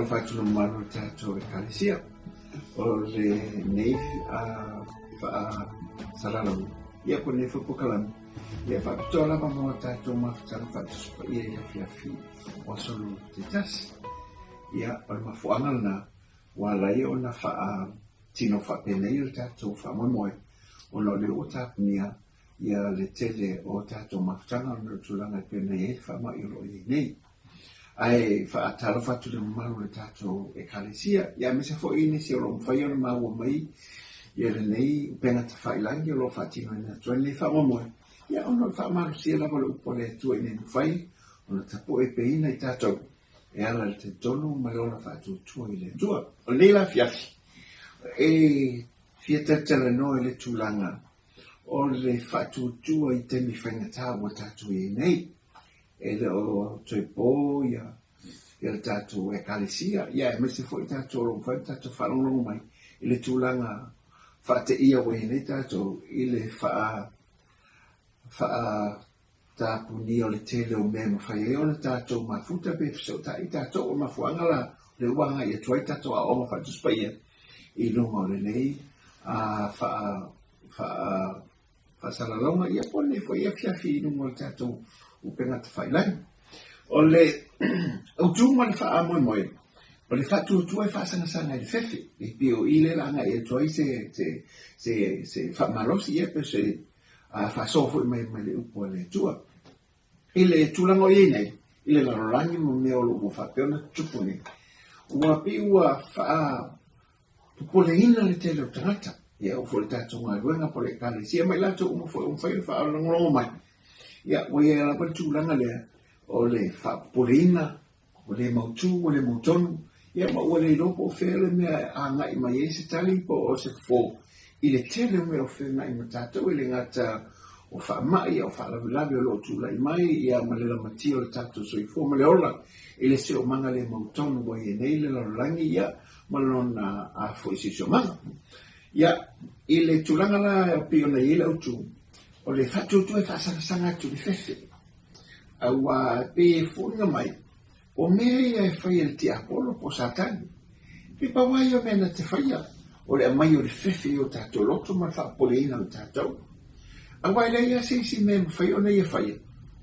Faatalofa atu i le mamalu o le tatou Ekalesia. O lenei faasalalauga, ia po o lenei foi polokalame, ia faapitoa lava mo a tatou mafutaga faatusi paia i afiafi o aso Lua taitasi. Ia, o le mafuaaga lena ua ala ai ona faatino faapenei le tatou faamoemoe, ona o lea ua tapunia ia le tele o tatou mafutaga ona o le tulaga e pei ona i ai le faamai o lo o i ai nei. Ae faatalofa atu i le mamalu o le tatou Ekalesia, ia aemaise foi nisi o lo o mafai ona maua mai ia lenei upega tafailagi o lo o faatinoina atu ai lenei faamoemoe, ia ona o le faamalosia lava o le upu a le Atua ina ia mafai ona tapuepeina i tatou e ala i le talitonu ma le ola faatuatua i le Atua. O lenei la afiafi, e fia talatalanoa i le tulaga o le faatuatua i taimi faigata ua tatou i ai nei. E le o toe po ia ia le tatou Ekalesia, ia aemaise foi tatou o lo o mafai ona tatou faalogologo mai i le tulaga faateia ua i ai nei tatou i le faa faatapunia o le tele o mea e mafai ai ona tatou mafuta pe fesootai tatou. O le mafuaaga la lea ua agai atu ai tatou aoaoga faatusi paia i luga o lenei faa faa faasalalauga, ia po o lenei foi afiafi i luga o le tatou upega tafailagi. O le autu ma le faamoemoe, o le faatuatua e faasagasanga i le fefe, e pei o i lea o le a agai atu ai se, se, se, se faamalosi, ia pe o se faasoa foi mai, mai le upu a le Atua. I le tulaga o i ai nei, i le lalolagi ma mea o lo o ua faapea ona tutupu nei, ua pei ua faa popoleina le tele o tagata, ia oo foi i le tatou galuega po o le Ekalesia ma i latou uma foi o mafai ona faalogologo mai, ia ua i ai lava le tulaga lea o le faapopoleina, ua le mautu, ua le mautonu, ia ma ua le iloa po o fea le mea e agai mai ai se tali po o se fofo i le tele o mea o feagai ma tatou, e le gata o faamai, a o faalavelave o lo o tulai mai, ia ma le lamatia o le tatou soifua ma le ola i le siosiomaga le mautonu ua i ai nei le lalolagi, ia ma lona foi siosiomaga. Ia, i le tulaga la e pei ona i ai le autu, o le faatuatua e faasagasanga atu i le fefe, aua e pei e foliga mai, o mea ia e fai e le tiapolo po o Satani. E pei pau lava ia o mea na te faia, o le aumai o le fefe i o tatou loto ma le faapopoleina o tatou. Aua e leai lava se isi mea e mafai ona ia faia,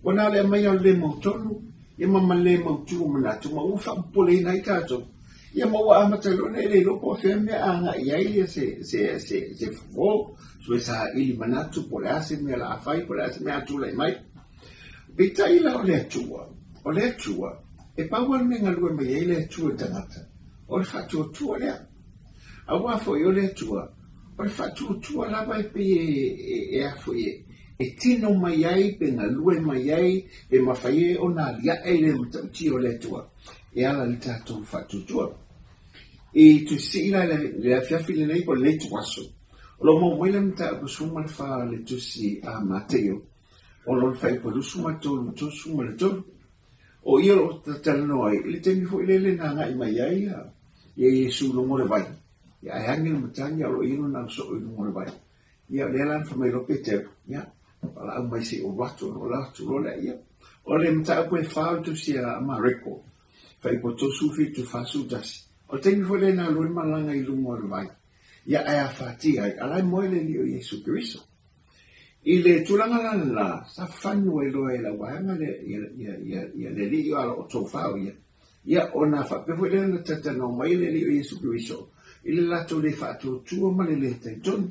ua na o le aumai lava o le le mautonu, ia ma le mautu o manatu ma ua faapopoleina ai tatou. Ia ma ua amata loa ona e le iloa po o fea mea a agai i ai ia se, se, se, se fofo, se saili manatu po o le a se mea o le a fai, po o le a se mea a tulai mai. Peitai la o le Atua, o le Atua, e pau lava le mea e galue mai ai le Atua i le tagata, o le faatuatua lea. Aua foi o le Atua, o le faatuatua lava e pei e, e, e a foi e, e tino mai ai, pe galue mai ai, pe mafai ai ona aliae i le matautia o le Atua e ala i le tatou faatuatua. I Tusi Sii la le afiafi lenei po o lenei ituaso, o lo o maua mai le mataupu 14 o le Tusi a Mateio, o lona fuaiupu 23, 33. O ia o lo o talanoa ai i le taimi foi lele na agai mai ai ia Iesu i luga o le vai, ia ae agi le matagi a o lo o i ai lona ausoo i luga o le vai. Ia o lea la na fai mai loa Peteru, ia, valaau mai se i ou alu atu ona ou alu atu loa lea. Ia, o le mataupu e fa o le tusi a Mareko, fuaiupu 37, 41, o le taimi foi lea na alu ai le malaga i luga o le vai, ia ae afatia ai, a la e moe le Alii o Iesu Keriso. I le tulaga la lena, sa fanu ai loa e lau vaega le, ia, ia, ia, ia le Alii a o tofa o ia. Ia, ona faapea foi lea ona talatalanoa mai le Alii o Iesu Keriso i le latou le faatuatua ma le le talitonu.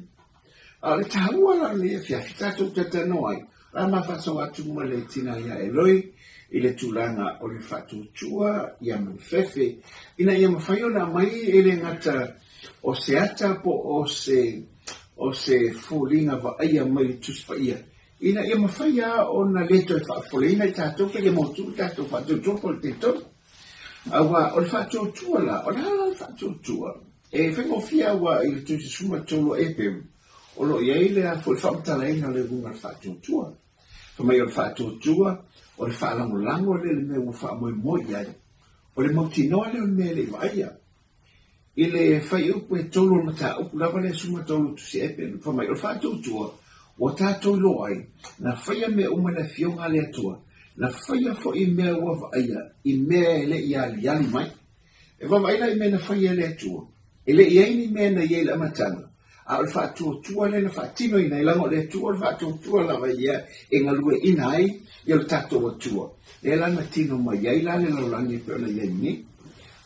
A o le taua la o lenei afiafi tatou talatalanoa ai, o le a ma faasoa atu ma le tina ia Eloi i le tulaga o le faatuatua ia ma le fefe, ina ia mafai ona aumai e le gata o se ata po o se o se foliga vaaia mai le Tusi Paia, ina ia mafai lava ona le toe faafofoleina i tatou pe ia mautu le tatou faatuatua po o le talitonu. Aua o le faatuatua la, o le a la le faatuatua? E faigofie aua i le Tusi 13 a Eperu, o lo o i ai le a foi le faamatalaina o le uiga o le faatuatua. Fai mai o le faatuatua, o le faalagolago lea i le mea ua faamoemoe i ai. O le mautinoa lea o le mea e le i vaaia. I le fuaiupu e tolu o le mataupu lava lea 13 Tusi Eperu, fai mai, o le faatuatua ua tatou iloa ai, na faia mea uma e le Afioga a le Atua, na faia foi mea ua vaaia i mea e le i aliali mai. E vaavaai la i mea na faia e le Atua. E le i ai ni mea na i ai i le amataga, a o le faatuatua lea na faatinoina ai, leaga o le Atua o le faatuatua lava ia e galueaiina ai ia lo tatou Atua, lea la na tino mai ai la le lalolagi e pei ona i ai nei.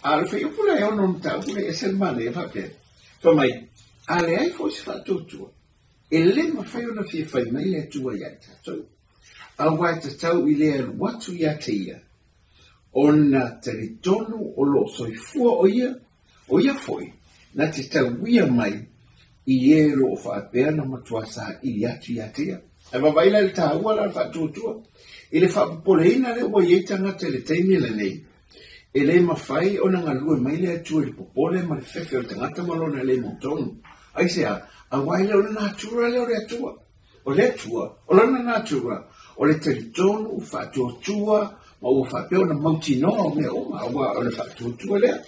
A o le fuaiupu la e 6 o le mataupu lea e ese le manaia e faapea, fai mai, A leai foi se faatuatua, e le mafai ona fia fai mai le Atua ia i tatou, aua e tatau i le alu atu ia te ia, ona talitonu o lo o soifua o ia, o ia foi na te tauia mai i e lo o faapea na matua saili atu ia te ia. Ae vaavaai la i le taua la o le faatuatua i le faapopoleina lea ua i ai tagata i le taimi lenei, e le mafai ona galue mai le Atua i le popole ma le fefe o le tagata ma lona le mautonu. Aisea? Aua e le o le natura lea o le Atua. O le Atua, o lana natura, o le talitonu, faatuatua, ma ua faapea ona mautinoa o mea uma, aua o le faatuatua lea.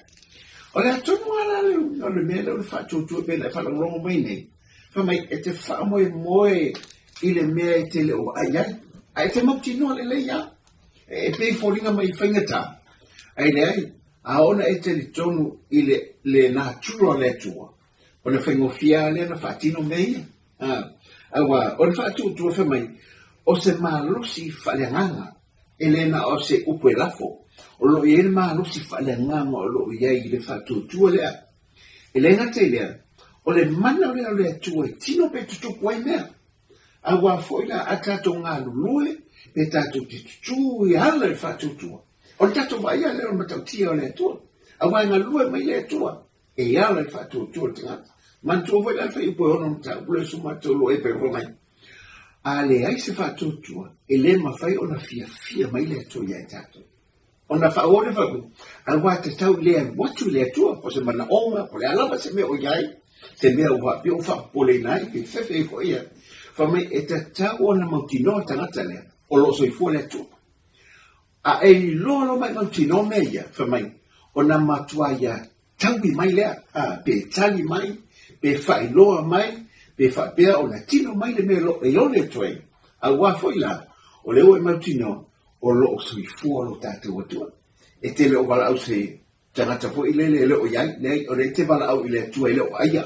O le a tonu lava la le uiga o le mea lea o le faatuatua pei ona e faalogologo mai nei, fai mai e te faamoemoe i le mea e te le o vaai ai, ae e te mautinoa lelei lava. E pei e foliga mai i faigata, ae leai, a ona e talitonu i le, le natura o le Atua, ona faigofie lava lea ona faatino mea ia. Aua o le faatuatua fai mai, o se malosi faaleagaga, e le na o se upu e lafo. O lo o i ai le malosi faaleagaga o lo o i ai i le faatuatua lea. E le gata i lea, o le mana lea o le Atua e tino pe tutupu ai mea. Aua foi la a tatou galulue pe tatou te tutū i ala i le faatuatua, o le tatou vaaia lea o le matautia o le Atua. Aua e galulue mai le Atua e ala i le faatuatua o le tagata. Manatua foi la le fuaiupu e 6 mataupu lea su matou lo e pe mai. A leai se faatuatua, e le mafai ona fiafia mai le Atua ia i tatou. Ona faaauau lea faapea, aua e tatau i le alu atu i le Atua, po o se manaoga, po o le a lava se mea o i ai, se mea ua faapea ua faapopoleina ai, pe fefe ai foi ia. Fai mai, e tatau ona mautinoa le tagata lea, o lo o soifua le Atua. A e iloa loa ma e mautinoa mea ia, fai mai, ona matua ia taui mai lea, a, pe tali mai, pe faailoa mai, pe faapea ona tino mai le mea e ole atu ai. Aua foi la, o lea ua e mautinoa, o lo o soifua lo tatou Atua. E te le o valaau se tagata foi lele e le o i ai, leai, o lea e te valaau i le Atua e le o vaaia.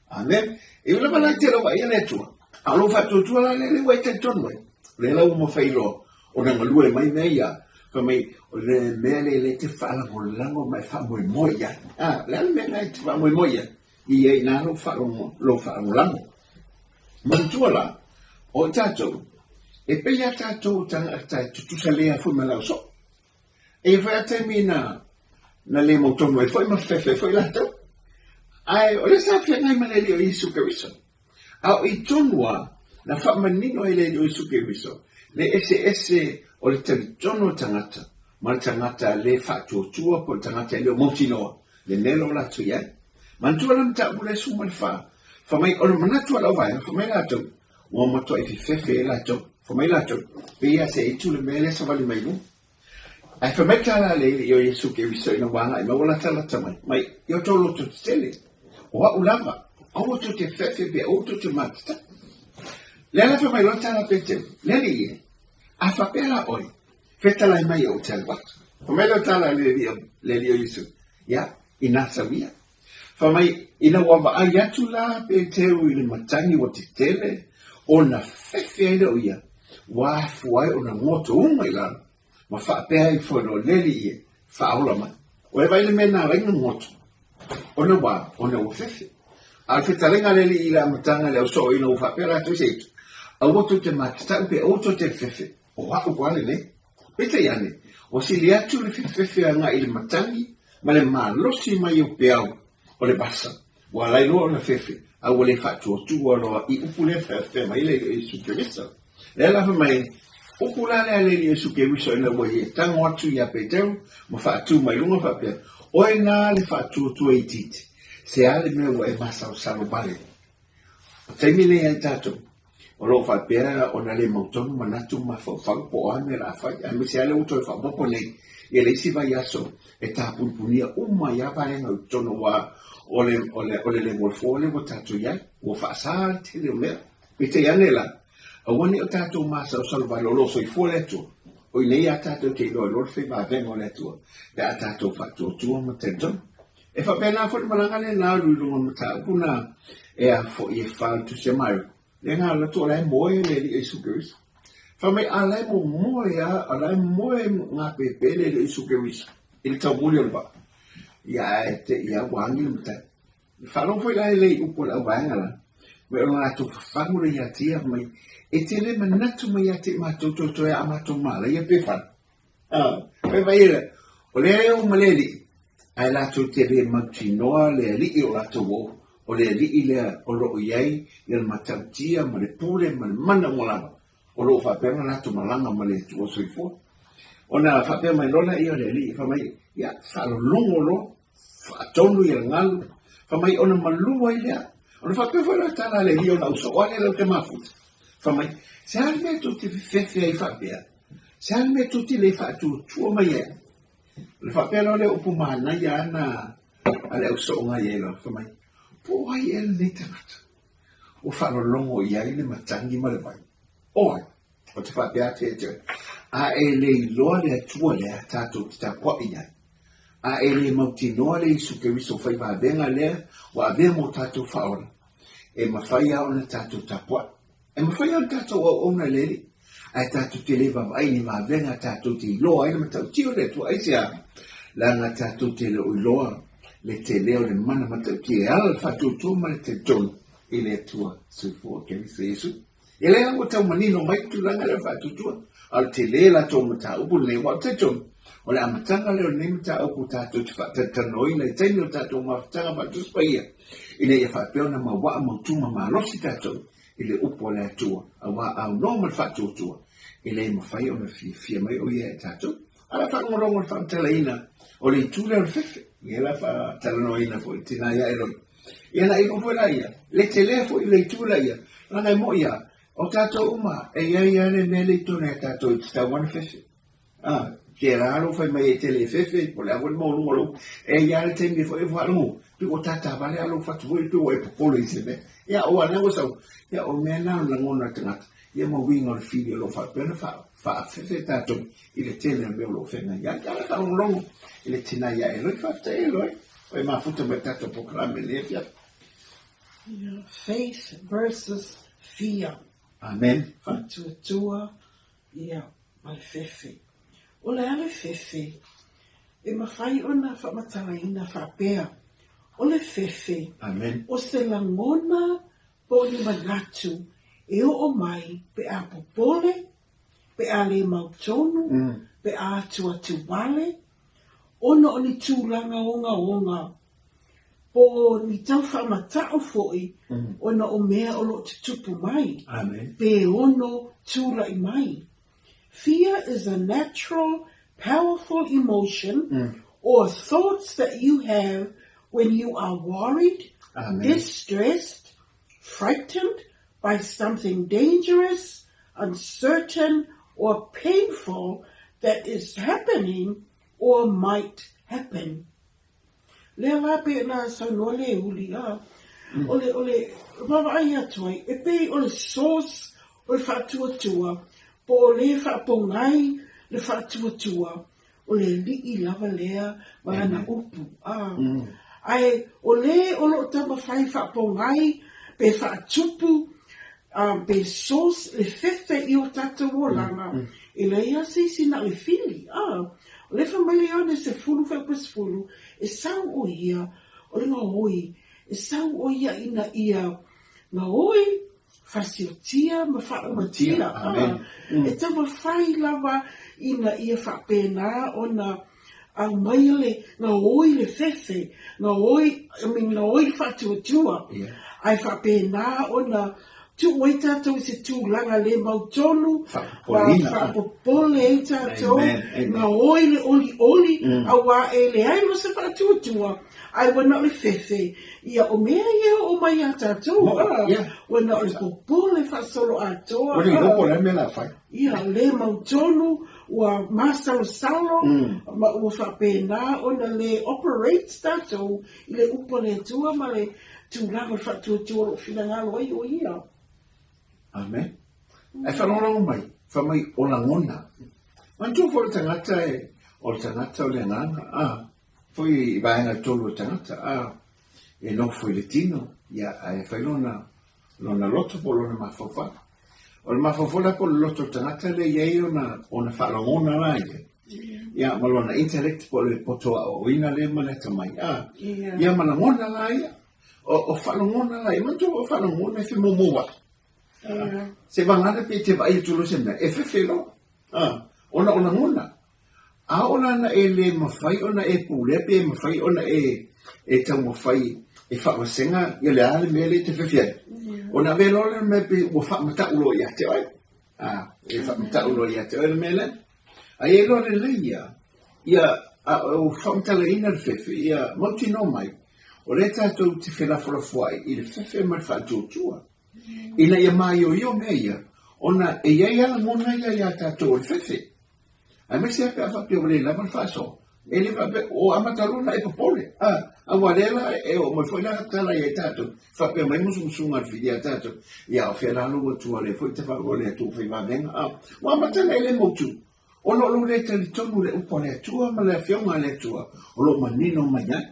Amen. E ui lava la e te le o vaaia le Atua, a o lou faatuatua la lea ua e talitonu ai. O lea la ua mafai loa ona galue mai mea ia, fai mai, o le mea lea lea e te faalagolago ma e faamoemoe i ai. A, o le a le mea lena e te faamoemoe i ai? I ai i lou faalogo, lou faalagolago. Manatua la, o i tatou, e pei a tatou tagata e tutusa lea foi ma le ausoo. E i ai foi a taimi na na le mautonu ai foi ma fefe ai foi latou. Ae o lea sa feagai ma le Alii o Iesu Keriso. A o i tonu lava, na faamanino ai le Alii o Iesu Keriso le eseese o le talitonu o le tagata ma le tagata le faatuatua po o le tagata e le o mautinoa le mea lea o latou i ai. Manatua la mataupu lea 14, fai mai o le manatu o lau vaega, fai mai latou, ua matuai fefefe ai latou. Fai mai latou, pei lava se itu le mea lea savali mai luga. Ae fai mai tala a le Alii o Iesu Keriso ina ua agai mai, ua latalata mai, mai, i o tou loto tetele, o a'u lava, aua tou te fefe pe aua tou te matata. Lea la fai mai loa tala a Peteru, le Alii e, a faapea la oe, fetalai mai ou te alu atu. Fai mai lea tala a le Alii o, le Alii o Iesu, ia, ina sau ia. Fai mai, ina ua vaai atu la Peteru i le matagi ua tetele, ona fefe ai lea o ia, ua afua ai ona goto uma i lalo, ma faapea ai foi loa, Le Alii e, faaola mai. Ua e vaai i le mea na ala ai ona goto? Ona ua, ona ua fefe. A o le fetalaiga a le Alii i le amataga i le ausoo ina ua faapea latou i se itu, Aua tou te matatau pe aua tou te fefe, o a'u lava lenei. Peitai ane, ua sili atu le fefefe agai i le matagi ma le malosi mai o peau o le vasa, ua ala ai loa ona fefe, a ua le faatuatua loa i upu lea fea mai le Iesu Keriso. Lea la fai mai, upu la lea a le Iesu Keriso ina ua ia tago atu iā Peteru ma faatu mai luga faapea, Oe na le faatuatua itiiti, se a le mea ua e masalosalo vale? O taimi nei ai tatou, o lo o faapea ona le mautonu manatu ma mafaufau po o a mea o le a fai, aemaise lava lea ua toe faaopoopo nei i le isi vaiaso e tapunapunia uma ai lava vaega i totonu aua o le, o le, o le level 4 lea ua tatou i ai, ua faasa le tele o mea. Peitai ane la, aua ne i o tatou masalosalo vale o lo o soifua le Atua. O i nei a tatou te iloa loa le faivavega o le Atua pe a tatou faatuatua ma talitonu. E faapena foi le malaga lea na alu i luga o le mataupu na e a foi e fa o le Tusi a Mareko. Lea na alu atu o la e moe le Alii Iesu Keriso. Fai mai a la e momoe a, a la e moe gapepe le Alii Iesu Keriso i le taumuli o le vaa. Ia ae te i a ua agi le matai. Faalogo foi la e le i upu a le auvaega la, mai o le latou fafagu lea ia te ia mai, e te le manatu mai ia te i matou toetoe a matou malaia pe fala. Fai mai ia, o lea e o ma le alii, ae latou te le mautinoa le alii o latou o, o le alii lea o lo o i ai ia le matautia ma le pule ma le mana uma lava, o lo o faapea ona latou malaga ma le Atua soifua. Ona faapea mai loa lea o le alii, fai mai, ia, faalologo loa, faatonu ia le galu, fai mai ona malu ai lea. Ona faapea foi lea tala a le alii ona au soo lea lau te mafuta. Fai mai, se a le mea tou te fefefe ai faapea? Se a le mea tou te le faatuatua mai ai? Ona faapea loa lea upu manaia ana a le au soo nai ai loa, fai mai, po o ai ea lenei tagata ua faalologo i ai le matagi ma le vai? O ai? Ou te faapea atu ia te oe, a e le iloa le Atua lea tatou te tapuai ai, a e le mautinoa le Iesu Keriso faivavega lea ua avea mo tatou faaola, e mafai lava ona tatou tapuai. E mafai lava ona tatou auauna i le Alii, ae tatou te le vaavaai i ni vavega tatou te iloa ai le matautia o le Atua. Aisea? Leaga tatou te le o iloa le tele o le mana matautia e ala le faatuatua ma le talitonu i le Atua soifua Keriso Iesu. E lea ua tau manino mai le tulaga lea o le faatuatua, a o le tele latou mataupu lenei, aua ou te talitonu, o le amataga lea o lenei mataupu tatou te faatalatalanoaina i taimi o tatou mafutaga faale-Tusi Paia, ina ia faapea ona mauaa mautu ma malosi tatou i le upu a le Atua, aua a aunoa ma le faatuatua, e le mafai ona fiafia mai o ia ia tatou. A o le faalogologo i le faamatalaina o le itu lea o le fefe, lea la faatalanoaina foi i tina ia Eloi. Ia na iloa foi la ia, le tele foi le itu la ia, leaga e moi lava, o tatou uma, e i ai lava le mea lea i totonu ia tatou e tatau lava ona fefe. Ah, tērā lou fai mai e te le fefe, po o le a foi le maualuga o lou, e i ai lava le taimi foi e faalogo, pei ua tātā vale lava lou fatu foi, pei ua e popole i se mea. Ia, aua o lea ua sau, ia o mea na o le lagona o le tagata, ia ma uiga o le fili o lo o faapea ona faafefe tatou i le tele o mea o lo o feagai ai. Ia, faalogologo i le tina ia Eloi, faafetai Eloi. Ua e mafuta mai tatou polokalame i lenei afiafi. Yeah, faith versus fear. Amen. Faatuatua, ia, ma le fefe. O le a le fefe? E mafai ona faamatalaina faapea, o le fefe, Amen. o se lagona po o ni manatu e oo mai pe a popole, pe a le mautonu, pe a atuatu wale, ona o ni tulaga ogaoga, po o ni tau faamata'o foi ona o mea o lo o tutupu mai, pe ono tula'i mai. Fear is a natural, powerful emotion or thoughts that you have when you are worried, distressed, frightened by something dangerous, uncertain or painful that is happening or might happen. Lea la pei ona saunoa le uli, a, o le, o le vaavaai atu ai, e pei o le source o le faatuatua, po o le faapogai le faatuatua, o le alii lava lea ma lana upu, a. Ae o le o lo o taumafai faapogai pe faatupu pe source le fefe i o tatou olaga, e leai lava se isi na o le fili, a. O le fai mai le Ioane 10 fuaiupu 10, e sau o ia, o le gaoi, e sau o ia ina ia gaoi, fasiotia ma faaumatia. E taumafai lava ina ia faapena ona aumaia le gaoi le fefe, gaoi, I mean, gaoi le faatuatua, ae faapena ona tuu ai tatou i se tulaga le mautonu, ma faapopole ai tatou, gaoi le olioli, aua e leai loa se faatuatua, Ae ua na o le fefe, ia o mea ia e oo mai ia tatou, ua na o le popole faasoloatoa. Ua le iloa po o le a le mea o le a fai. Ia, le mautonu, ua masalosalo, ma ua faapena ona le operate tatou i le upu a le Atua ma le tulaga o le faatuatua o lo o finagalo ai o Ia. Amen. Ae faalogologo mai, fai mai o lagona. Manatua foi o le tagata e, o le tagata o le agaga, a, foi i vaega e tolu o le tagata, a, e nofo i le tino, ia, ae fai lona, lona loto po o lona mafaufau. O le mafaufau la po o le loto o le tagata lea e i ai ona, ona faalogona la ia, ia, ma lona intellect po o le poto aoaoina lea ma le atamai, a, ia ma lagona la ia. O, o faalogona la ia, manatua o faalogona e femoumou ai. Se vagana pe te vaai atu loa se mea, e fefe loa. Ona o lagona. A oo la ina e le mafai ona e pulea pe mafai ona e e taumafai e faavasega ia le a le mea lea e te fefe ai, ona avea loa lea mea pei ua faamatau loa ia te oe. E faamatau loa ia te oe le mea lea. Ae e iloa lelei ia, ia a o faamatalaina le fefe, ia mautinoa mai, o lea tatou te felafolafoai i le fefe ma le faatuatua. Ina ia maioio mea ia, ona e i ai lava lagona ia ia tatou o le fefe. Aemaise lava pe a faapea ua le lava le faasoa. E le faapea, o amata loa ona e popole. A, aua lea la e oo mai foi la tala ia i tatou, faapea mai musumusuga a le fili ia tatou, ia o fea la lou Atua lea foi e te faalogo i le Atua fai vavega. A, ua amata ona e le mautu, ona o lou le talitonu i le upu a le Atua ma le Afioga a le Atua o lo o manino mai ai.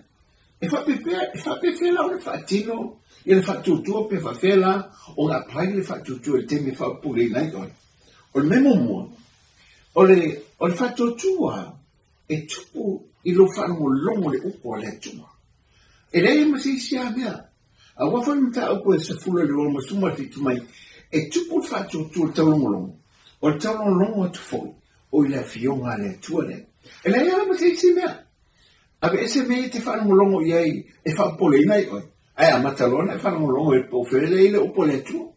E faapefea, e faapefea la ona faatino ia le faatuatua pe faapefea la ona apply le faatuatua i le taimi e faapuleina ai oe? O le mea muamua, o le, o le faatuatua e tupu i lou faalogologo i le upu a le Atua. E leai ma se isi lava mea. Aua foi le mataupu e 12 ma 17 mai, e tupu le faatuatua i le taulogologo, o le taulogologo atu foi o i le Afioga a le Atua lea. E leai lava ma se isi mea. Aveese mea ia e te faalogologo i ai e faapopoleina ai oe, ae amata loa ona e faalogologo i le po o fea lea i le upu a le Atua.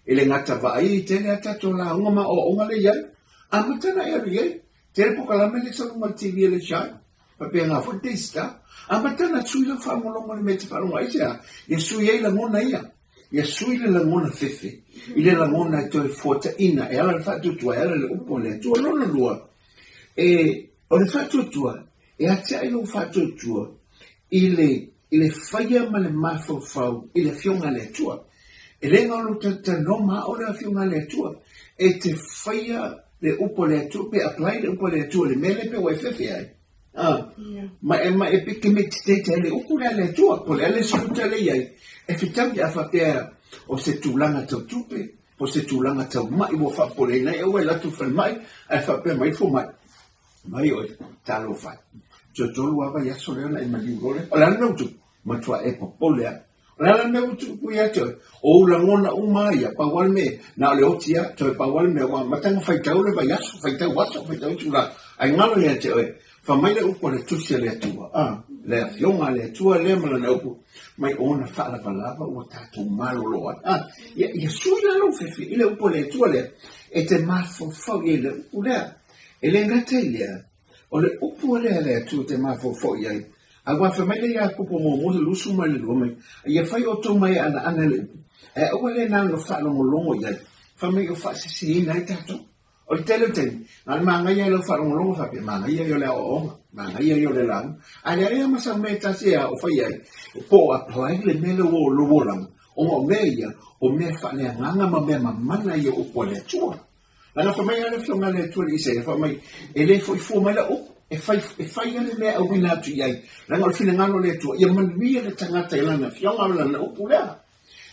E le gata vaai i tele a tatou lauga ma aoaoga lea i ai, amata ona e alu i ai. Tele polokalame lea e sau luga o le TV a le Shine, faapena foi le Daystar. Amata ona sui lau faalogologo i le mea e te faalogo ai, aisea? Ia sui ai lagona ia. Ia sui le lagona fefe i le lagona e toe fuataina e ala i le faatuatua, e ala i le upu a le Atua. Lona lua, e, o le faatuatua, E atiae lou faatuatua i le, i le faia ma le mafaufau i le Afioga a le Atua. E le galo lou talatalanoa ma ao le Afioga a le Atua. E te faia le upu a le Atua, pe apply le upu a le Atua i le mea lea pe ua e fefe ai. Ah, yeah. Ma e, ma e pe ke meditate ai le upu lea a le Atua, po o le a le scripture lea i ai, e fetaui a faapea o se tulaga tau tupe, po o se tulaga tau mai ua faapopoleina ai, aua e alu atu i le falemai, ae faapea mai le fomai, Mai oe, talofa e. Toe tolu lava vaiaso lea ona e maliu loa lea. O le a le mea ua tupu? Matua e popole lava. O le a le mea ua tupu ia te oe? O ou lagona uma lava ia, pau lava le mea, na o le oti lava, toe pau lava le mea, ua amata ona faitau le vaiaso, faitau aso, faitau itula, ae galo ia te oe. Fai mai le upu a le Tusi a le Atua, a, le Afioga a le Atua lea ma Lana upu, mai ona faalavalava ua tatou malolo ai. A, ia, ia sui la lou fefe i le upu a le Atua lea, e te mafaufau i ai i le upu lea. E le gata i lea, o le upu lea a le Atua te mafaufau i ai, aua fai mai le Iakopo muamua le 22 mai, Ia fai outou mai e anaana le upu, ae aua le na ona faalogologo i ai, fai mai o faasisiina ai tatou. O le tele o taimi, na o le manaia i lau faalogologo faapea, manaia ia o le aoaoga, manaia ia o le lauga, ae leai lava ma sau mea e tasi e ao fai ai, po o apply le mea lea ua lou olaga, ona o mea ia, o mea faaleagaga ma mea mamana ia o upu a le Atua. Leaga fai mai lava le Afioga a le Atua i le Isaia, fai mai, E le foi fua mai lau upu, e fai, e fai lava le mea e auina atu i ai. Leaga o le finagalo o le Atua, ia manuia le tagata i lana afioga ma lana upu lea.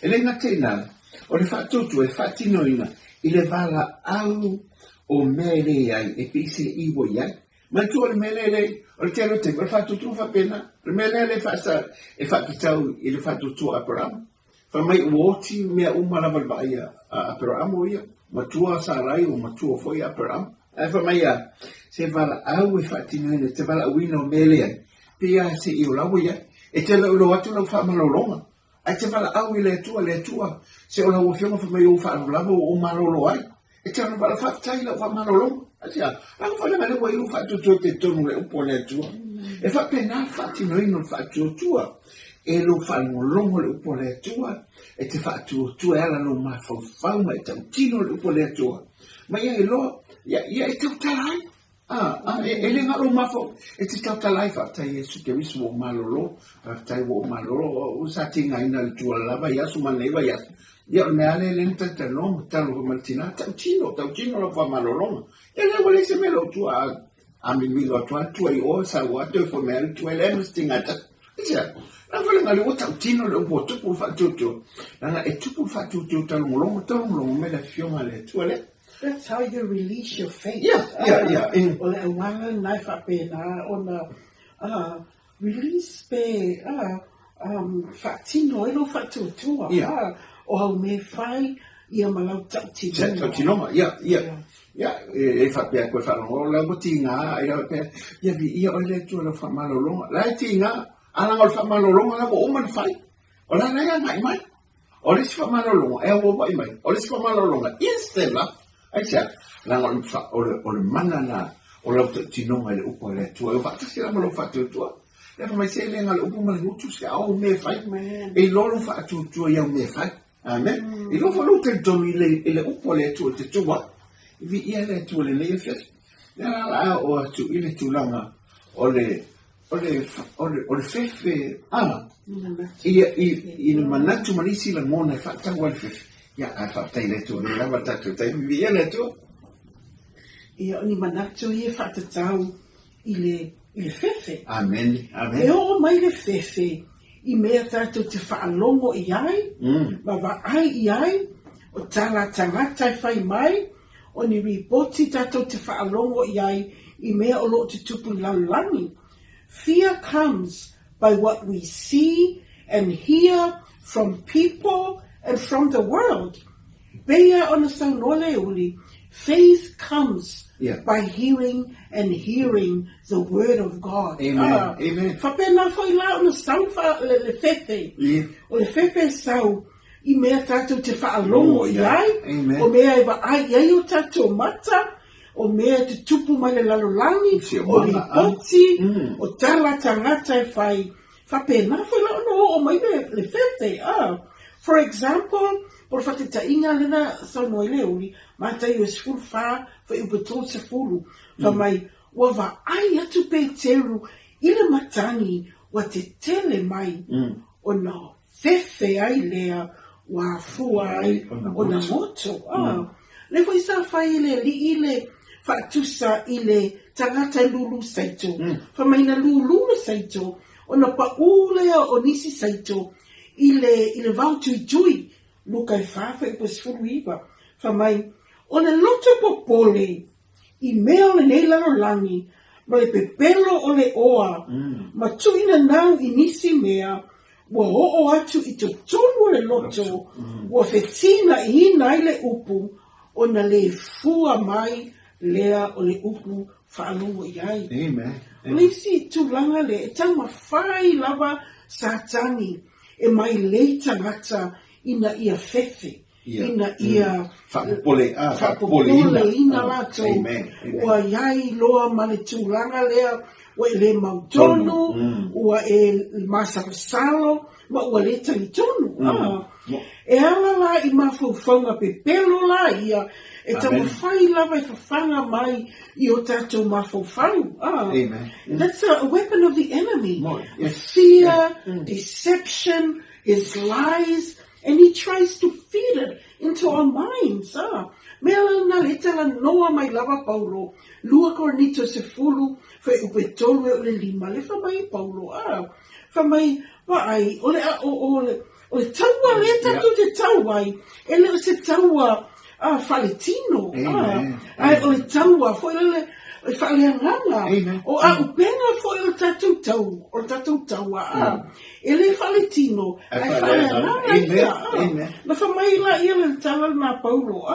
E le gata i lena, o le faatuatua e faatinoina i le valaau o mea e leai, e pei se i ua i ai. Manatua o le mea lea e o le tele o taimi, o le faatuatua faapena. O le mea lea e faasa, e faatatau i le faatuatua a Aperama. Fai mai ua oti mea uma lava i le vaai a Aperaamo ia, matua a Sarai ua matua foi a Aperaamo. Ae fai mai a, se valaau e faatinoina, te valaauina o mea leai, pei lava se i o la ua i ai. E te le o iloa atu lau faamalologa, ae te valaau i le Atua, le Atua, se o lau Afioga fai mai ua ou faalavelave ua ou malolo ai. E te ona vala faafetai i lau faamalologa. Aisea? Leaga foi leaga lea ua i lou faatuatua i totonu o le upu a le Atua. E faapena le faatinoina o le faatuatua. E lou faalogologo le upu a le Atua, e te faatuatua e ala lou mafaufau ma e tautino le upu a le Atua. Ma ia iloa, ia, ia e tautala ai. Ah, ah, e, e le na o lou mafaufau, e te tautala ai, faafetai Iesu Keriso ua ou malolo, faafetai ua ou malolo, o, o sa tigaina i le tuala vaiaso ma lenei vaiaso. Ia, o le mea lava lea lea na talatalanoa ma tatalo foi ma le tina, tautino, tautino lau faamalologa. Ia lea ua leai se mea i lou tua, a, a mimilo atu lava le tua i o, sau lava toe foi mai lava le tua, e leai ma se tiga e tasi. Aisea? Leaga foi leaga o lea ua tautino le upu ua tupu le faatuatua. Leaga e tupu le faatuatua taulogologo, taulogologo mai le Afioga a le Atua lea. That's how you release your faith. Yeah. O le auala lena e faapena ona release pe faatino ai lou faatuatua. O au mea e fai ia ma lau tautinoga. Tautinoga, ia. Ia, e faapea koe faalogo, la ua tiga, ia faapea, ia viia oe le Atua i lau faamalologa. La e tiga, a leaga o le faamalologa la ua uma ona fai. O la la e agai mai. O le isi faamalologa e auauai mai. O le isi faamalologa instant la. Aisea? Leaga o le, o le, o le mana na o lau tautinoga i le upu a le Atua. E o faatasi la ma lou faatuatua. Lea fai mai se le na o le upu ma le gutu se ao mea e fai. E iloa lou faatuatua i au mea e fai. Amen. E iloa foi lou talitonu i le, i le upu a le Atua i te tu ai. Viia le Atua i lenei afiafi. Lea la la a oo atu i le tulaga o le o le, o le, o le fefe, a, ia, i, i le manatu ma nisi lagona e faatatau ai le fefe. Ia, ae faafetai i le Atua, lea lava le tatou taimi, viia le Atua. Ia, o ni manatu ia e faatatau i le, i le fefe. Amene, amene. E oo mai le fefe i mea tatou te faalogo i ai, ma vaai i ai, o tala tagata e fai mai, O ni ripoti tatou te faalogo i ai i mea o lo o tutupu i le lalolagi. Fear comes by what we see and hear from people and from the world. Pei ona saunoa Leuuli, faith comes by hearing and hearing the word of God. Amen. Amen. Faapena foi la ona sau le fefe. O le fefe e sau I mea tatou te faalogo i ai, o mea e vaai i ai o tatou mata, o mea e tutupu mai le lalolagi, o lipoti, o tala tagata e fai, faapena foi la ona oo mai le fefe. For example, po o le faataitaiga lea na saunoa ai Leuli, Mataio e 14, fuaiupu e 30, fai mai, ua vaai atu Peteru i le matagi ua tetele mai ona fefe ai lea ua afua ai ona goto. Lea foi sa fai e le alii le faatusa i le tagata e lulu saito. Fai mai na lulu le saito ona paʻū lea o nisi saito i le, i le vao tuitui. Luka e fa fuaiupu e 19. Fai mai, o le loto popole i mea o lenei lalolagi ma le pepelo o le oa ma tuuinanau i nisi mea ua oo atu i totonu o le loto, ua fetinaiina ai le upu ona le fua mai lea o le upu faalogo i ai. O le isi tulaga lea e taumafai lava Satani e mailei tagata ina ia fefe. ina ia faapopoleina latou ua i ai loa ma le tulaga lea ua e le mautonu, ua e masalosalo ma ua le talitonu. E ala la i mafaufauga pepelo la ia e taumafai lava e fafaga mai i o tatou mafaufau. That's a weapon of the enemy. Fear, deception, his lies, And he tries to feed it into our minds. Ah, mea lena le talanoa mai lava Paulo, lua Korinito sefulu, fuaiupu e tolu e o le lima, le fai mai Paulo, ah, fai mai, vaai, o le, o, o, le, o le taua lea tatou te tau ai, e le o se taua ah, faaletino, ah, ae o le taua foi lele, e faaleagaga, o auupega foi o le tatou tau, o le tatou taua, ah, E le faaletino, ae faaleagaga ia. Na fai mai la ia le tala lena a Paulo,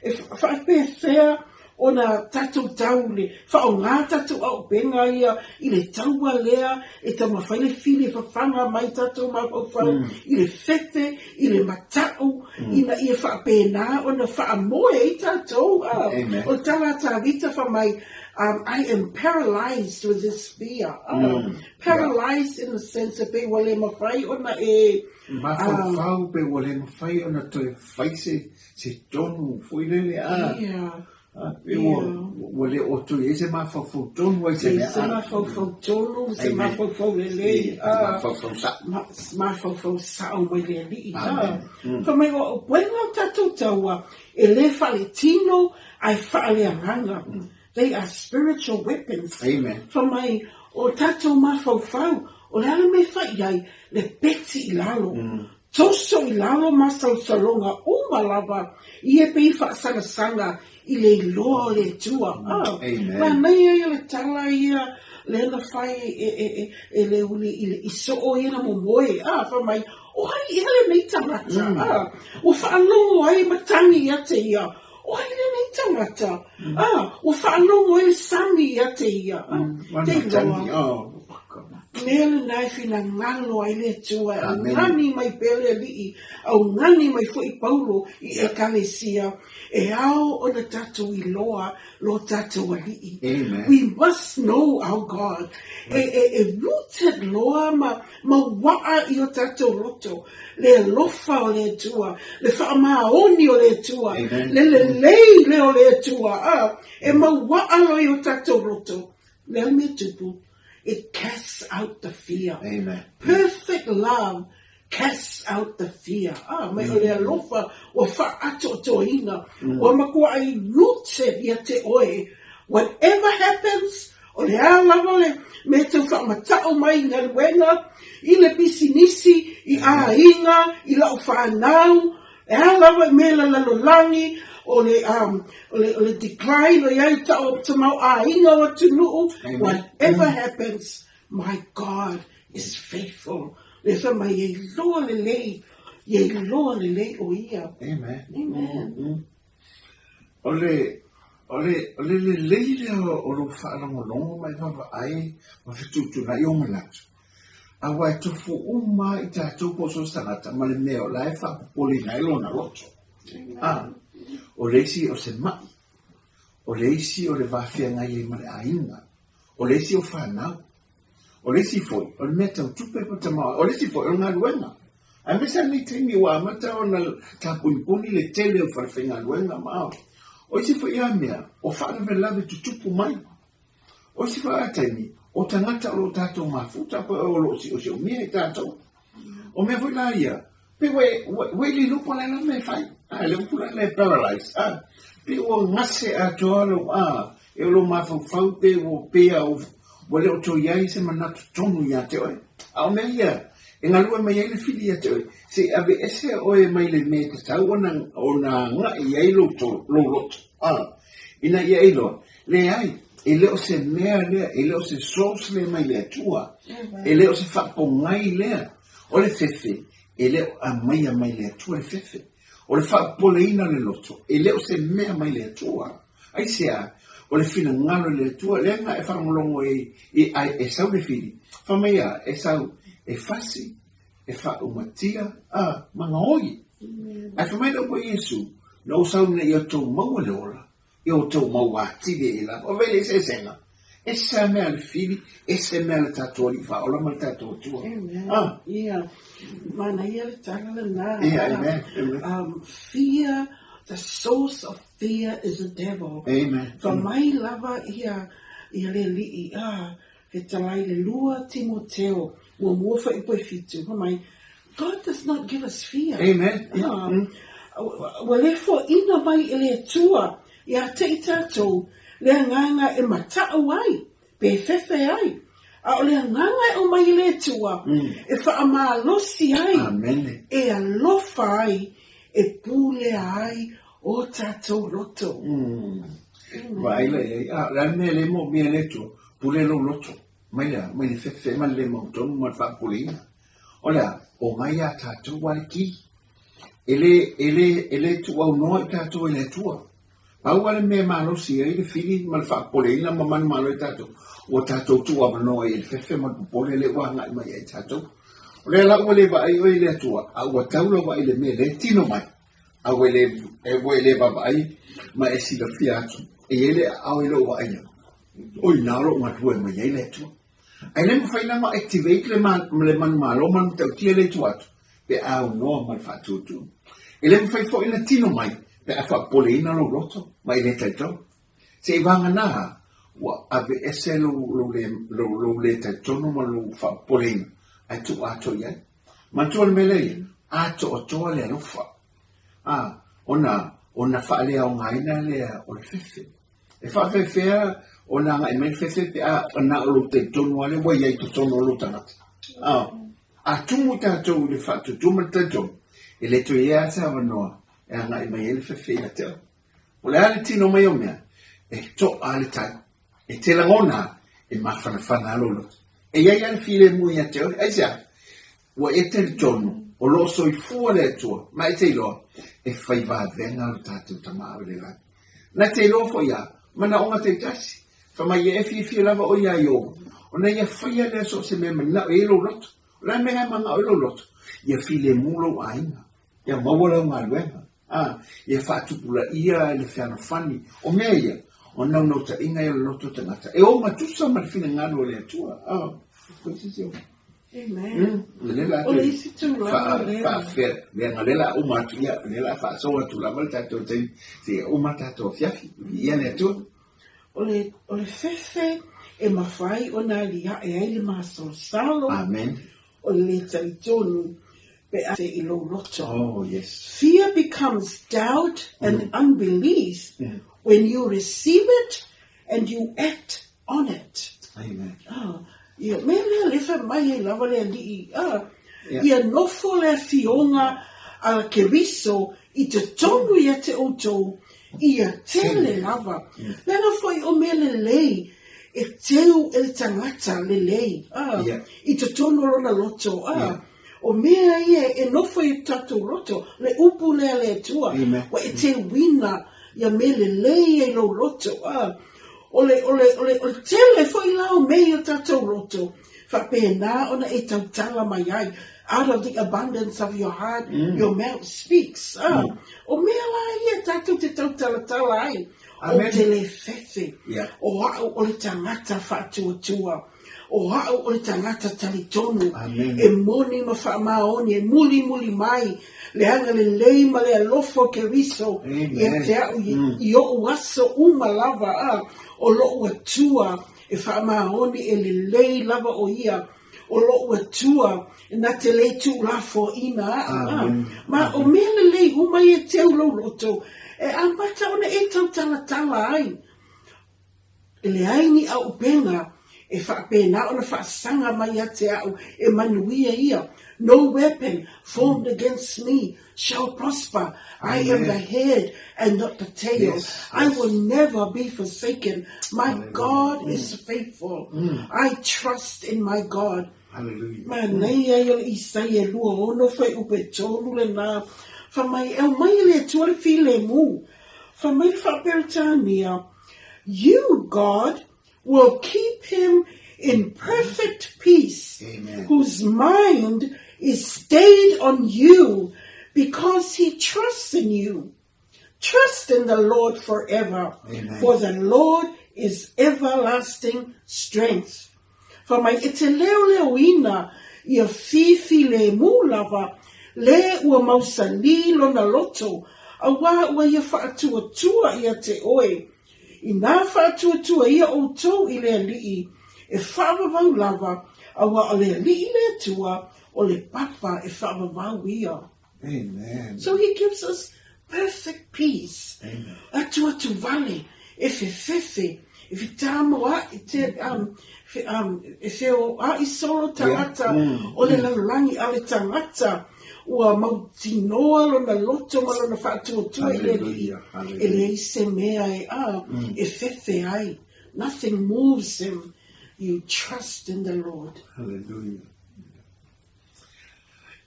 e faapefea ona tatou tau le faaaoga tatou auupega ia i le taua lea e taumafai le fili e fafaga mai tatou mafaufau i le fefe, i le mata'u, ina ia faapena ona faamoe ai tatou. O le tala a Tavita fai mai, I am paralyzed with this fear. Paralyzed in the sense e pei ua le mafai ona e Mafaufau pei ua le mafai ona toe fai se se tonu foi lele a. Yeah. Pe ua, ua le o toe i ai se mafaufau tonu ai se mea. Se mafaufau tonu, se mafaufau lelei. Se mafaufau sa'o. Mafaufau sa'o mai le Alii. Amen. Fai mai, o puega o tatou taua, e le faaletino ae faaleagaga. They are spiritual weapons. Amen. Fai mai, o tatou mafaufau, o le a le mea e fai i ai? Le peti i lalo. Toso i lalo masalosaloga uma lava ia pei faasagasaga i le iloa o le Atua. Amen. Manaia ia le tala ia lea na fai e, e, e, e le uli i, le, i soo ia na momoe. Ah, fai mai, o ai ea lenei tagata? Ah, ua faalogo ai matagi ia te ia. O ai lenei tagata? Ah, ua faalogo ai le sami ia te ia. Ah, te iloa. Oh. Mea lena e finagalo ai le Atua e augani mai pea le Alii, augani mai foi Paulo i Ekalesia, e ao ona tatou iloa lo tatou Alii. Amen. We must know our God. E, e, e rooted loa ma, ma waa i o tatou loto, le alofa o le Atua, le faamaoni o le Atua, Amen. le lelei lea o le Atua, ah, e mauaa loa i o tatou loto. Le a le mea tupu, It casts out the fear. Amen. Perfect love casts out the fear. Ah, mai o le alofa ua faaatoatoaina, ua matuai rooted ia te oe. Whatever happens, o le a lava le mea tau faamata'o mai i galuega, i le pisinisi, i aiga, i la'u fanau, E a lava i mea i le lalolagi, o le, um, o le, o le decline o iai ta o tamaoaiga o atunuu, whatever happens, my God is faithful. Le fai mai e iloa lelei, e iloa lelei o ia. Amen. Amen. Mm. O le, o le, o le lelei lea o lou faalogologo ma e vaavaai ma fetuutuunai ou manatu. Aua e tofu uma lava i tatou po o so o se tagata ma le mea o la e faapopoleina ai lona loto. A, o le isi o se ma'i, o le isi o le va feagai ai ma le aiga, o le isi o fanau, o le isi foi o le mea tau tupe po o tamaoaiga, o le isi foi o le galuega. Aemaise lava lenei taimi ua amata ona tapunipuni le tele o falefaigaluega ma ao. O isi foi ia mea, o faalavelave tutupu mai. O isi foi a taimi, o tagata o lo o tatou mafuta po o lo o siosiomia i tatou. O mea foi la ia, pe ua e, ua, ua e le iloa po o le a la mea e fai. A, le upu la lea e paralyze. A, pe ua gase atoa lou, a, e o lou mafaufau pe ua pea o, ua le o toe i ai se manatu tonu ia te oe. A o mea ia, e galue mai ai le fili ia te oe, se i aveese oe mai le mea e tatau ona, ona agai i ai lou, lou loto. A, ina ia e iloa, Leai, e le o se mea lea, e le o se source lea mai le Atua. E le o se faapogai lea. O le fefe, e le o aumaia mai le Atua le fefe. O le faapopoleina o le loto, e le o se mea mai le Atua. Aisea? O le finagalo i le Atua, lea na e faalogologo ai i, ai e sau le fili, fai mai a, e sau e fasi, e faaumatia, a, ma gaoi. Ae fai mai le upu a Iesu, Na ou sau ina ia outou maua le ola, i outou mau atili e lava. O vele eseesega. Ese a mea a le fili, ese mea a le tatou Alii Faaola ma le tatou Atua. Amen. Ah. Ia. Manaia le tala lena. Ia, amen. Amen. Fear, the source of fear is the devil. Amen. Fa mai lava ia, ia le alii, ah, he talai le lua Timoteo, muamua fuaiupu e fitu, fai mai, God does not give us fear. Amen. Ah, Ua le foaina mai e le Atua ia te i tatou le agaga e mata'u ai, pe fefe ai, a o le agaga e aumai e le Atua e faamalosi ai, Amene. e alofa ai, e pulea ai o tatou loto. Vaai la i ai, a, o le a le mea e le moomia e le Atua? Pule lou loto, mai le a? Mai le fefe ma le le mautonu ma le faapopoleina. O le a? O mai iā tatou a le ki. E le, e le, e le tuuaunoa i tatou e le Atua. Pau lava le mea e malosi ai le fili ma le faapopoleina ma manumalo ai tatou, ua tatou tuuavanoa ai e le fefe ma le popole lea ua agai mai ai tatou. O lea la ua le vaai oe i le Atua, a ua tau lava i le mea lea e tino mai, a ua e le, ua e le vaavaai ma e silafia atu, e i ai le aao i lou vaaia, o i ina o lo o galue mai ai le Atua. Ae le mafai la ona activate le, ma, le manumalo ma le matautia lea i tua atu pe a aunoa ma le faatuatua. E le mafai foi ona tino mai pe a faapopoleina lou loto ma e le talitonu. Seiavagana ua aveese lou, lou, le, lou, lou le talitonu ma lou faapopoleina, ae tuu atoa i ai. Manatua le mea lea ia, atoatoa le alofa. A, ona, ona faaleaogaina lea o le fefe. E faafefea ona agai mai le fefe pe a na o lou talitonu lava lea ua i ai i totonu o lou tagata. A, a tumu tatou i le faatuatua ma le talitonu, e le toe i ai lava se avanoa e agai mai ai le fefe ia te oe. O le a le tino mai o mea, e to'a le tai. E te lagona, e mafanafana lava lou loto. E i ai lava le filemu ia te oe. Aisea? Ua e talitonu o lo o soifua le Atua, ma e te iloa, e fai vavega lo tatou Tama o i le lagi. Na te iloa foi a, manaoga taitasi, fai mai ia e fiafia lava oe iā Ieova, ona ia faia lea so o se mea e manao i ai lou loto. O le a le mea la e manao ai lou loto? Ia filemu lou aiga, ia maua lau galuega, a, ia faatupulaia le fealofani. O mea ia, o naunautaiga ia o le loto o tagata, e o matusa ma le finagalo o le Atua. A, koe se isi o. Amen. O le isi tulaga lea. Faafea, leaga lea la uma atu ia, lea la faasoa atu lava le tatou taimi, seia uma le tatou afiafi. Viia le Atua. O le, o le fefe e mafai ona aliae ai le masalosalo. Amen. O le le talitonu pe a i lou loto. Oh, yes. Fear becomes doubt and unbelief when you receive it and you act on it. Amen. Ah, ia, mea lea le fai mai ai lava le alii, ah, yeah. Ia nofo le afioga a Keriso i totonu ia te outou, ia tele lava. Leaga foi o mea lelei e teu e le tagata lelei, ah, yeah. I totonu o lona loto, ah, yeah. O mea ia e nofo i tatou loto, le upu lea a le Atua, ua e teuina ia mea lelei ia i lou loto, ah, O le, o le, o le, o le tele foi la o mea i o tatou loto, faapena ona e tautala mai ai, out of the abundance of your heart, your mouth speaks. Ah, O mea la ia tatou te tautalatala ai, o te le fefe, o au o le tagata faatuatua. O au o le tagata talitonu, e moni ma faamaoni, e mulimuli mai le agalelei ma le alofa o Keriso ia te au i oʻu aso uma lava, a o loʻu Atua e faamaoni e lelei lava ʻo ia, o loʻu Atua na te le tuulafoaina aʻu, a ma o mea lelei uma ia teu lou loto, e amata ona e tautalatala ai. E leai ni aupega e faapena ona faasaga mai ia te au e manuia ia. No weapon formed against me shall prosper. I am the head and not the tail. Yes, I will never be forsaken. My God is faithful. I trust in my God. Hallelujah. Manaia ia o le Isaia 26 fuaiupu e 3 lenā. Fai mai, e aumai e le Atua le filemu. Fai mai le Faa-Peretania, You, God, will keep him in perfect peace, Amen. whose mind is stayed on you because he trusts in you. Trust in the Lord forever, Amen. for the Lord is everlasting strength. Fai mai e te leoleoina ia filemu lava, le ua mausali lona loto, auā ua ia faatuatua ia te oe. Inā faatuatua ia outou i le Alii, e faavavau lava, auā o le Alii le Atua, o le papa e faavavau ia. Amen. So he gives us perfect peace. Amen. Atuatu vale, e fefefe, e fetamoaʻi te, um, fe, um, e feoaʻi solo tagata o le lalolagi a o le tagata ua mautinoa lona loto ma lona faatuatua i le Alii, e leai se mea e, a, e fefe ai. Nothing moves him. You trust in the Lord. Hallelujah.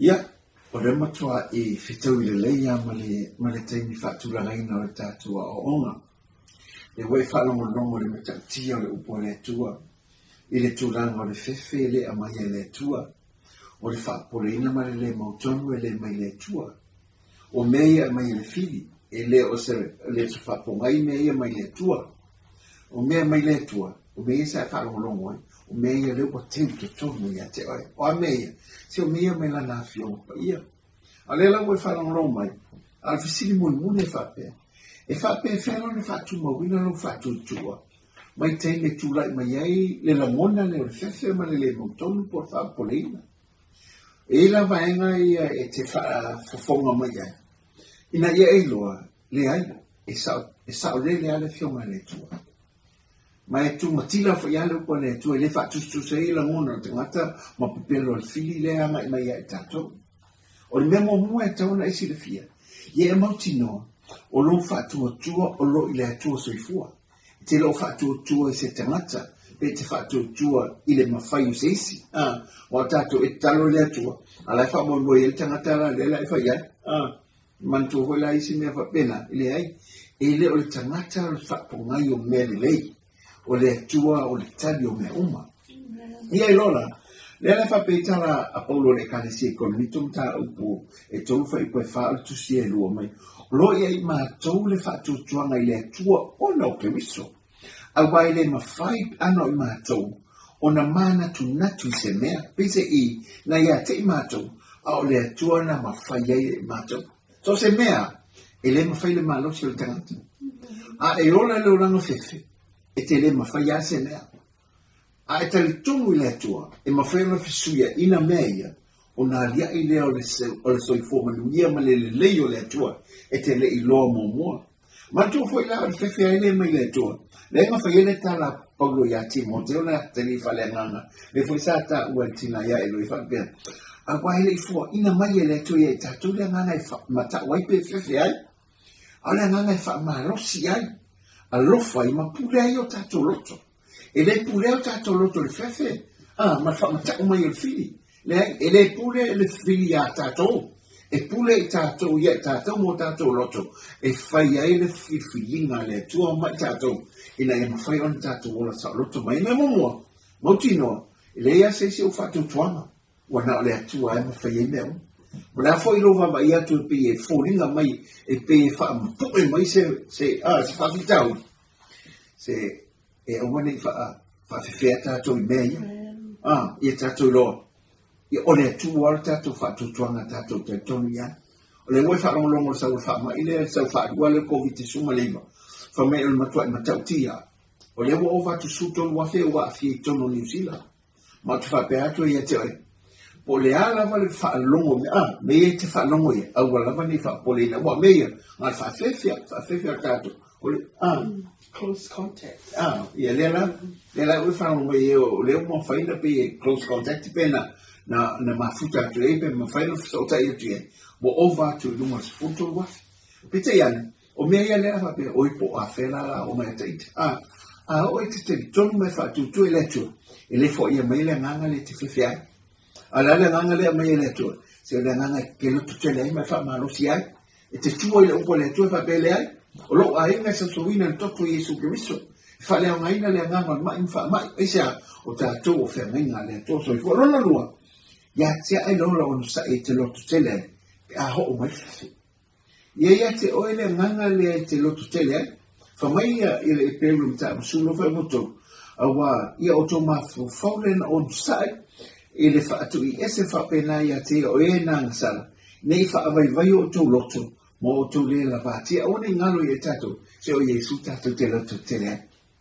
Ia, o lea matuā i fetaui lelei lava ma le, ma le taimi faatulagaina o le tatou aoaoga. Lea ua e faalogologo i le matautia o le upu a le Atua, i le tulaga o le fefe e le aumaia e le Atua, o le faapopoleina ma le le mautonu e le mai le Atua. O mea ia e aumai e le fili, e le o se, le o se faapogai mea ia mai le Atua. O mea mai le Atua, o mea ia sa e faalogologo ai, o mea ia lea ua teu i totonu ia te oe. O a mea ia? Se o mea ia mai Lana Afioga Paia. A o lea la ua e faalogologo mai, a o le fesili mulimuli e faapea, E faapefea la ona faatumauina lou faatuatua mai taimi e tulai mai ai le lagona lea o le fefe ma le le mautonu po o le faapopoleina? E i ai la vaega ia e te faafofoga mai ai, ina ia e iloa, leai, e sao, e saolele lava le Afioga i le Atua. Ma e tumatila foi lava le upu a le Atua, e le faatusatusa ai lagona o le tagata ma pepelo o le fili lea e agai mai ia i tatou. O le mea muamua e tatau ona e silafia, ia e mautinoa o lou faatuatua o lo o i le Atua soifua. E te le o faatuatua i se tagata, pe e te faatuatua i le mafai o se isi. A, aua o tatou e tatalo i le Atua, a la e faamoemoe i ai le tagata la lea la e fai ai. A, manatua foi la isi mea faapena, e leai, e le o le tagata o le faapogai o mea lelei, o le Atua o le tali o mea uma. Ia iloa la, lea la e faapea ai tala a Paulo i le Ekalesia i Korinito mataupu e 3 fuaiupu e 4 o le tusi e 2 mai, o lo o ia i matou le faatuatuaga i le Atua ona o Keriso, aua e le mafai ana o i matou ona manatunatu i se mea, peiseai na ia te i matou, a o le Atua na mafai ai e i matou. So o se mea, e le mafai le malosi o le tagata. A e ola i le olaga fefe, e te le mafai lava se mea. A e talitonu i le Atua, e mafai ona fesuiaina mea ia, ona aliaʻi lea o le, o le soifua manuia ma le lelei o le Atua e te le i loa muamua. Manatua foi la o le fefe ai lea mai le Atua, lea na fai ai le tala a Paulo iā Timoteo le atalii faaleagaga, lea foi sa taua e le tina ia Eloi faapea, Aua e le i foaina mai e le Atua ia i tatou le agaga e matau ai pe fefe ai, a o le agaga e faamalosi ai, alofa ai ma pule ai o tatou loto. E le pulea o tatou loto i le fefe, a, ma le faamatau mai o le fili. Leai, e le pule le fili iā tatou. E pule i tatou ia i tatou ma o tatou loto e fai ai le filifiliga a le Atua ma i tatou ina ia mafai ona tatou ola saoloto mai. Mea muamua, mautinoa, e leai lava se isi ou faatuatuaga. Ua na o le Atua e mafai ai mea uma. O le a foi lou vaavaai atu e pei e foliga mai, e pei e faamapue mai se, se, a, se faafitauli, se e aua ne i faafefea tatou i mea ia. A, ia tatou iloa, ia o le Atua le tatou faatuatuaga tatou talitonu i ai. O lea ua e faalogologo i le sau o le faamai lea, le sau faalua lea o le Koviti-19, fai mai o le matuai matautia. O lea ua ova atu 13,000 ua aafia i totonu o Niu Sila. Ma ou te faapea atu ai ia te oe, po o le a lava le faalogo mea, a, mea ia e te faalogo i ai, aua lava ne i faapopoleina, aua o mea ia, na o le faafefea, faafefea o tatou. O le, a. Close contact. A, ia lea la, lea la ua faalogo mai e o lea ua mafai ona pei e close contact pe na, na, na mafuta atu ai, pe mafai ona fesootai atu i ai, ua ova atu i luga o le 13,000. Peitai ane, O mea ia lea faapea, oi po o afea la la o mai a ita. A, a oo e te talitonu ma e faatuatua i le Atua, e le foaia mai le agaga lea e te fefe ai. A o le a le agaga lea e aumai e le Atua? Se o le agaga e te loto tele ai ma e faamalosi ai. E te tua i le upu a le Atua e faapea e leai, o lou aiga e sausauina i le toto o Iesu Keriso. E faaleaogaina le agaga o le mai ma faamai. Aisea? O tatou o feagaiga a le Atua soifua. Lona lua, ia te ae le ola onosai e te loto tele ai, pe a oo mai le fefe. Ia ia te oe le agaga lea e te loto tele ai. Fa mai ia i le Eperu le mataupu 15 fuaiupu 3, Auā, ia outou mafaufau lea na onosai i le faatuiese faapena ia te ia o e na agasala, ne i faavaivai o outou loto ma outou le lavatia. Aua ne i galo ia i tatou, se o Iesu tatou te loto tele ai.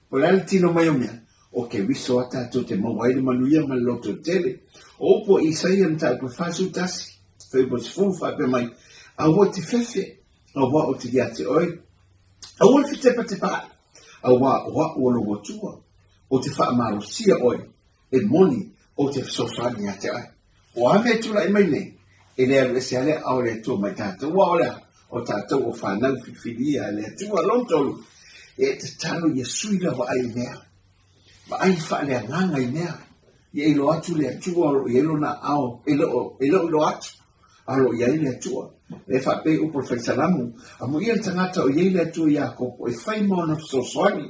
Po o le a le tino mai o mea, o Keriso a tatou te maua ai le manuia ma le lototele. O upu a Isaia mataupu e 41, fuaiupu 10, faapea mai, Aua e te fefe, auā ou te ia te oe. Aua le fetepatepaai, auā o a'u o lou Atua, ou te faamalosia oe, e moni ou te fesoasoani ia te oe. O a mea e tulai mai nei, e le alu ese lava le aao o le Atua mai tatou, aua o le a? O tatou o fanau filifilia e le Atua. Lona tolu, e tatalo ia sui lava ai i mea. Vaai faaleagaga i mea. Ia iloa atu le Atua o lo o i ai lona aao, e le o, e le o iloa atu, a o lo o i ai le Atua. E faapea i upu o le Fai Salamu, Amuia le tagata o i ai le Atua ia Iakopo e fai ma ona fesoasoani.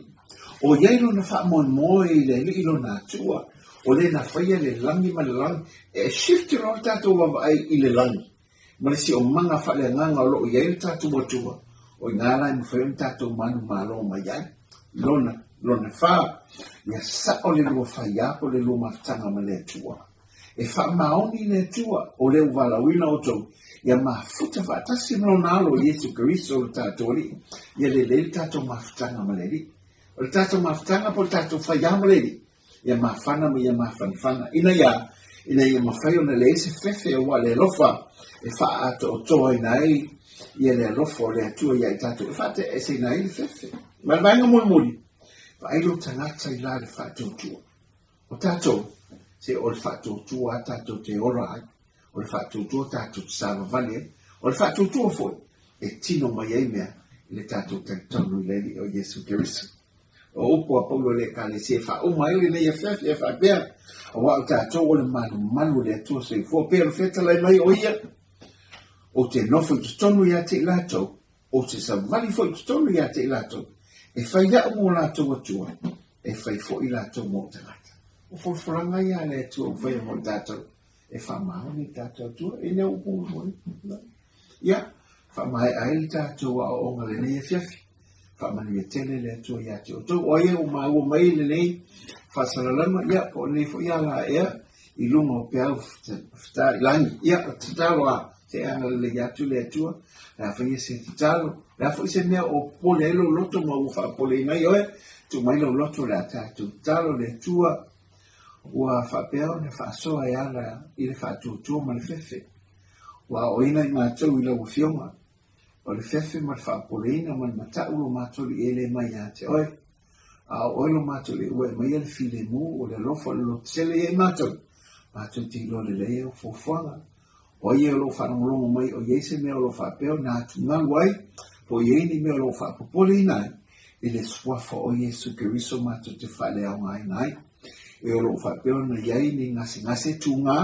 O i ai lona faamoemoe i le Alii lona Atua, o le na faia le lagi ma le lagi. E shift loa le tatou vaavaai i le lagi ma le siomaga faaleagaga o lo o i ai le tatou Atua, o i ina la e mafai ona tatou manumalo mai ai. Lona, lona fa, ia sao le lua faiā po o le lua mafutaga ma le Atua. E faamaoni le Atua, o lea ua valaauina outou, ia mafuta faatasi ma Lona Alo Iesu Keriso lo tatou Alii, ia lelei le tatou mafutaga ma le Alii. O le tatou mafutaga po o le tatou faiā ma le Alii, ia mafana ma ia mafanafana, ina ia, ina ia mafai ona leai se fefe aua le alofa e faaatoatoaina ai ia le alofa o le Atua ia i tatou, e faateaeseina ai le fefe. Ma le vaega mulimuli, vaai lou tagata i la le faatuatua. O tatou, se o le faatuatua a tatou te ola ai, o le faatuatua tatou te savavali ai, o le faatuatua foi e tino mai ai mea i le tatou talitonu i le Alii o Iesu Keriso. O upu a Paulo i le Ekalesia e faauma ai lenei afiafi e faapea, Aua o tatou o le malumalu o le Atua soifua, pei ona fetalai mai o ia, ou te nofo i totonu ia te i latou, ou te savali foi i totonu ia te i latou, e fai au mo latou Atua, e fai foi latou mo ou tagata. O folafolaga ia a le Atua ua faia mo tatou, e faamaoni le tatou Atua i le upu mulimuli. Ia, faamaea ai le tatou aoaoga lenei afiafi. Faamanuia tele le Atua ia te outou. O ai ua maua mai lenei faasalalauga, ia, po o lenei foi ala ea i luga o peau fetailagi. Ia, o tatalo a, se agalelei atu le Atua, le a faia se tatalo, le a foi se mea o popole ai lou loto ma ua faapopoleina ai oe, tuu mai lou loto le a tatou tatalo le Atua ua faapea ona faasoa e ala i le faatuatua ma le fefe. Ua aoaina i matou i lau Afioga, o le fefe ma le faapopoleina ma le matau lo matou liele mai ia te oe. A o oe lo matou le ua e maia le filemu o le alofa o le lototele ia i matou, matou te iloa lelei au fuafuaga. O ai e o lo o faalogologo mai o i ai se mea o lo o faapea ona atugalu ai, po o i ai ni mea o lo o faapopoleina ai, i le Suafa o Iesu Keriso matou te faaleaogaina ai. E o lo o faapea ona i ai ni gasegase tugā,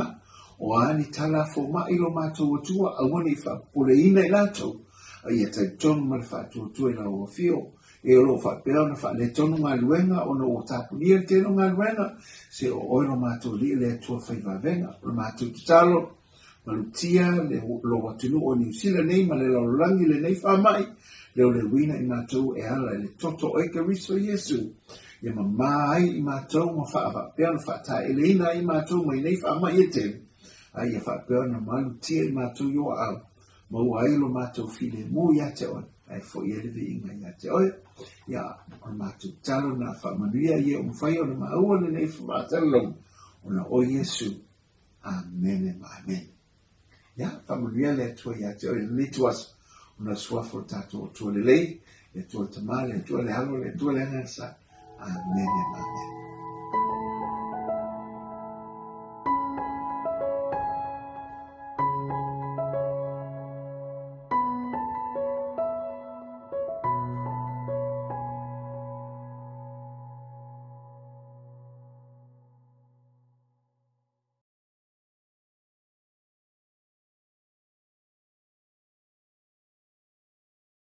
o a ni tala a fomai i lo matou Atua, aua ne i faapopoleina i latou, a ia talitonu ma le faatuatua i lau Afio. E o lo o faapea ona faaletonu galuega ona ua tapunia le tele o galuega, se o oe lo matou Alii le Atua fai vavega. O le matou tatalo, malutia le lou atunuu o Niu Sila nei ma le lalolagi lenei faamai, lea o le uiina i matou e ala i le toto o Keriso Iesu, ia mamā ai i matou ma faapea ona faataeleina ai i matou mai nei faamai e tele, a ia faapea ona malutia i matou i o aao, maua ai lo matou filemu ia te oe, ae foi ai le viiga ia te oe. Ia, o le matou tatalo na faamanuia ia ua mafai ona maua lenei faasalalauga, ona o Iesu. Amene ma amene. Ia, faamanuia le Atua ia te oe i lenei ituaso, ona o le suafa o le tatou Atua lelei, le Atua le Tama, le Atua le Alo, le Atua le Agaga Sa. Amene ma amene.